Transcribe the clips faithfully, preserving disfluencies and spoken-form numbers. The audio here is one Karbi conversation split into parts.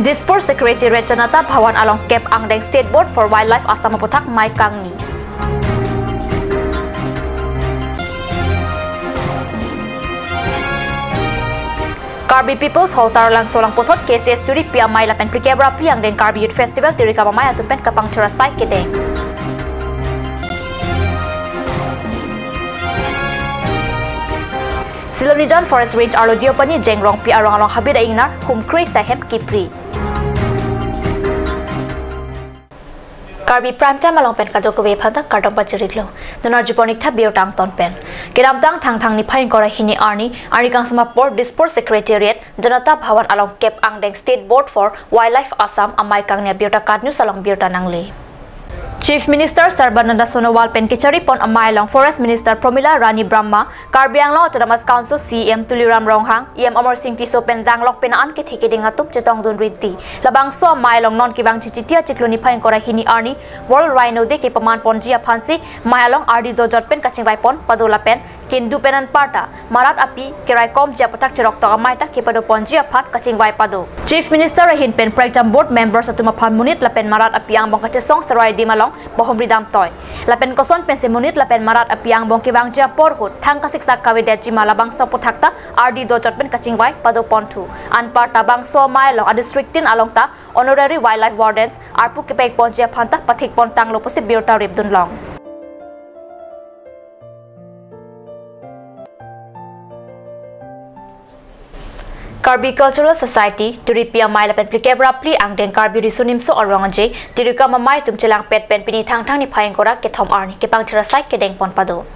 Dispur Secretariat Janata Bhawan along kep angdeng State Board for Wildlife Assam aputhak mei kangni. Karbi People's Hall Taralangso along puthot K C S Turipi Amei lapen phlikep ra phli angdeng Karbi Youth Festival Tirikam Amei atum pen kapangthir asai kedeng. Silonijan Forest Range arlo Deopani Jengrongpi arong along habit a-ingnar hum kre-isi ahem kipri. Karbi Prime Time along pen kadokave aphanta kardom pajir-iklo. Non arjupon-ik tha birta angton pen. Kedamtang Thangthang niphai ingkoi ra hini arni, arni kangsam apor Dispur Secretariat Janata Bhawan along kep angdeng State Board for Wildlife Assam amei kangni abirta KAT News along birta nangle. Chief Minister Sarbananda Sonowal pen kecharipon amei along Forest Minister Pramila Rani Brahma, Karbi Anglong Autonomous Council C E M Tuliram Ronghang, E M Amarsing Tisso pen danglok pen an kethe keding atum chetongdun rinti. Labangso amei along non kevangji Chiti achiklo niphai ingkoi ra hini arni World Rhino Day kepamanponji aphansi amei along ardi dojot pen kachingvaipon pado lapen kendu pen anparta marat api keraikomji aputhak cheroktok amei ta kepadoponji aphan kachingvai pado. Chief Minister ahin pen prekjam board members atum aphan monit lapen marat api angbong kachesong serai adim along bahumri damtoi. Lapen koson pensi monit lapen marat api angbong kevangji apor ahut thang kasiksak kavedetji ma labangso aputhak ta ardi dojot pen kachingvai padoponthu. Anparta bangso amei along adistrict tin along ta Honorary Wildlife Wardens arpu kepekponji aphanta pathikpon tanglo pusi birta ripdunlong. Karbi Cultural Society, Turipi Amei lapen phlikep ra phli angdeng Karbi Riso Nimso Arong Aje Tirikam Amei atum chelangpet pen pini Thangthang niphai ingkoi ra kethom arni kepangthir asai kedengpon pado.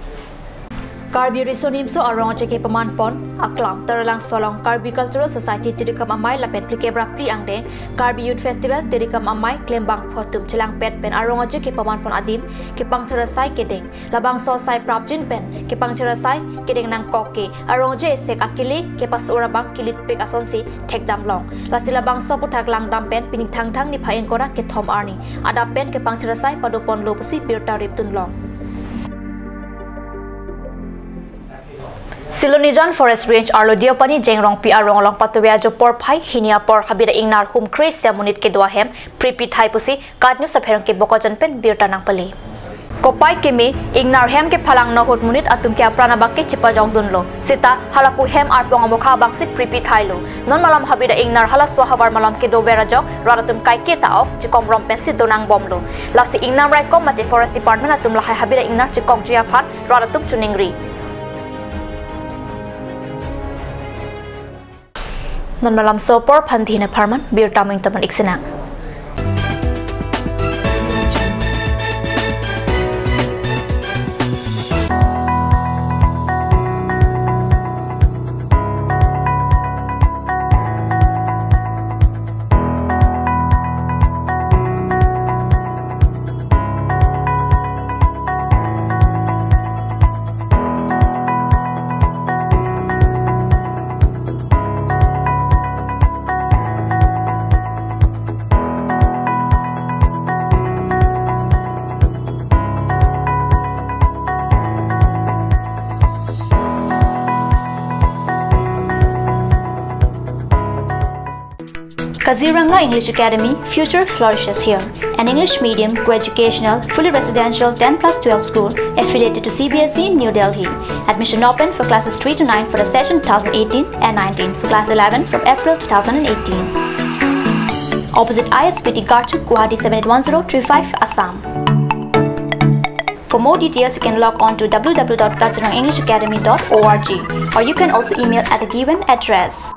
Karbi Riso Nimso Arong Aje kepamanpon aklam Taralangso along Karbi Cultural Society Tirikam Amei lapen phlikep ra phli angdeng Karbi Youth Festival Tirikam Amei klembangphu atum chelangpet pen Arong Aje kepamanpon adim kepangthir asai kedeng. Labangso asai prapjin pen kepangthir asai kedeng nangkok ke Arong Aje esek akele kepaso-or abang kilitpik asonsi thekdamlong. Lasi labangso aputhak langdam pen pini Thangthang niphai ingkoi ra kethom arni adap pen kepangthir asai padoponlo pusi birta ripdunlong. Silonijan Forest Range arlo Deopani Jengrongpi arong along patuve ajo porphai hini apor habit a-ingnar hum kre-isi amonit kedo ahem pripi thai pusi KAT News apherangke Bokajan pen birta nangpale. Kopai keme ingnar hem kephalangno ahut monit atum ke apran abang ke chipajokdunlo. Seta halapu hem arpong amokha abangsi pripi thailo. Non malom habit a-ingnar halaso ahavar malom kedover ajok rat atum kaike ta ok chikomrom pensi donangbomlo. Lasi ingnam raikom mate Forest Department atum lahai habit a-ingnar chikokji aphan rat atum choningri. Non malom so apor aphan dina pharman birta ming taman iksinang. Kaziranga English Academy, future flourishes here. An English medium, co-educational, fully residential ten plus twelve school affiliated to C B S E, New Delhi. Admission open for classes three to nine for the session two thousand eighteen and nineteen, for class eleven from April two thousand eighteen. Opposite I S B T Karchuk, Guwahati seven eight one zero three five, Assam. For more details, you can log on to W W W dot kaziranga english academy dot org, or you can also email at the given address.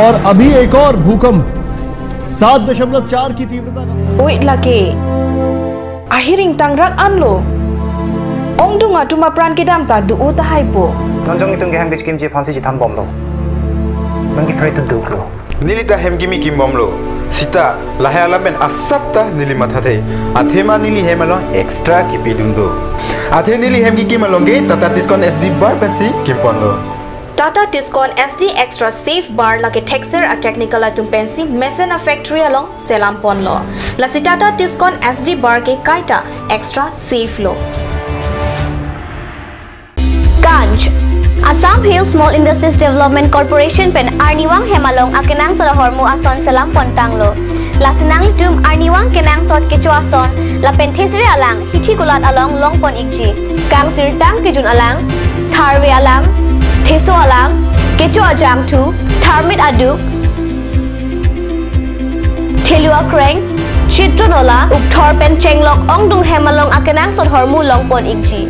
और अभी एक और भूकंप सात दशमलव चार की तीव्रता का Oi lake. Ahiring tangrak anlo. Ongdung atum apran kedam ta do-o tahai po. Non jong itum ke hem kechikimji aphansi chethambomlo. Non ke pray to do lo. Neli ta hem kimi kimbomlo. Seta lahai alam pen asap ta neli mathathe. Athema neli hem along extra kipidun do. Athe neli hem kikim along ke Tata Tiscon S D bar pensi kimponlo. Tata Tiscon S D Extra Safe Bar lake thekser a-technical atum pensi mesen a-factory along selam ponlo. Lasi Tata Tiscon S D bar ke kaita extra safe lo. Ganj. Assam Hill Small Industries Development Corporation pen arnivang hem along akenangsot ahormu ason selam pontanglo. Lasi nanglitum arnivang kenangsot kecho ason lapen thesere alang hithi kulat along longpon ikji. Kangsirtang kejun alang, tharve alang, theso alang, kecho ajangthu, tharmit aduk, thelu akreng, chitron ola, ukthor pen chenglok ongdung hem along akenangsot ahormu longpon ikji.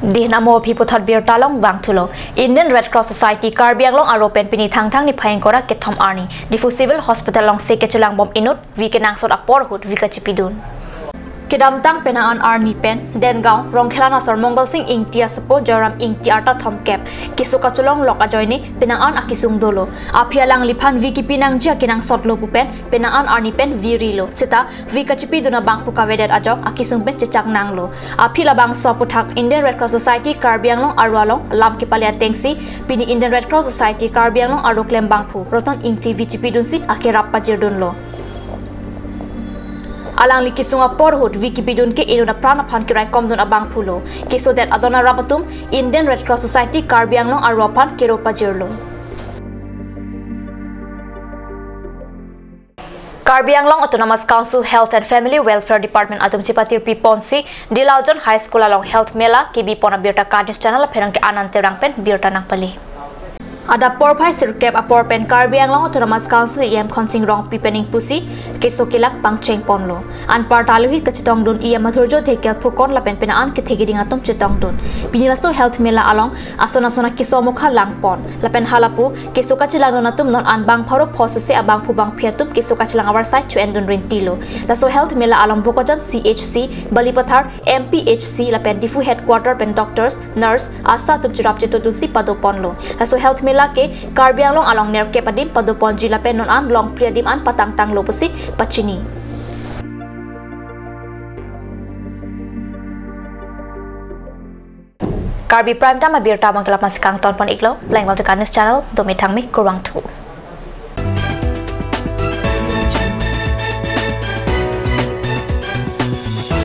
Dih namo aphi puthot birta along vangthulo. Indian Red Cross Society Karbi Anglong aro pen pini Thangthang niphai ingkoi ra kethom arni Diphu Civil Hospital alongsi kechelangbom inut V kenangsot apor ahut V kachipidun. Kedamtang penang an arni pen Dengaon Rongkhela asor Mongal Sing Ingti asopo Joyram Ingti arta thomkep keso kachelong lok ajoine penang an akesung dolo. Aphi alangliphan V kipi nangji akenangsot lo pu pen penang an arni pen V rilo. Seta V kachipidun abangphu kavedet ajok akesung pen chechak nanglo. Aphi labangso aputhak Indian Red Cross Society Karbi Anglong aro along lam kepale atengsi pini Indian Red Cross Society Karbi Anglong aro klembangphu Roton Ingti V chipidunsi akerap pajirdunlo. Alangli kesung apor ahut V kipidun ke inut apran aphan keraikomdun abangphu lo. Kesodet adon arap atum Indian Red Cross Society Karbi Anglong aro aphan kero pajirlo. Karbi Anglong Autonomous Council Health and Family Welfare Department atum chipatirpi ponsi Dilaojon High School along Health Mela kebi pon abirta Ka News Channel apherangke Anand Terang pen birta nangpale. Adap porphai sirkep apor pen Karbi Anglong Autonomous Council E M Khonsing Rongpi pen ingpusi keso kelang pangcheng ponlo. Anparta aluhi kachetongdun E M Madhurjo Dhekial Phukan lapen penang an kethe keding atum chetongdun. Pini laso Health Mela along ason ason akeso amokha langpon. Lapen halapu keso kachelangdun atum non an bang pharo phongo sose abangphu bangphi atum keso kachelang avarsai cho-endun rintilo. Laso Health Mela along Bokajan C H C, Balipathar M P H C lapen Diphu Headquarter pen doctors, nurse, ASHA atum cherap chetongdunsi padoponlo. Laso Health Mela ke Karbi Anglong along nerkep adim padoponji lapen non an longphli adim an patangtanglo pusi pachini. Karbi Prime Time abirta abang ke la-an si kangton pon iklo, plang vang Ka News Channel, dome thangme, kurvangthu.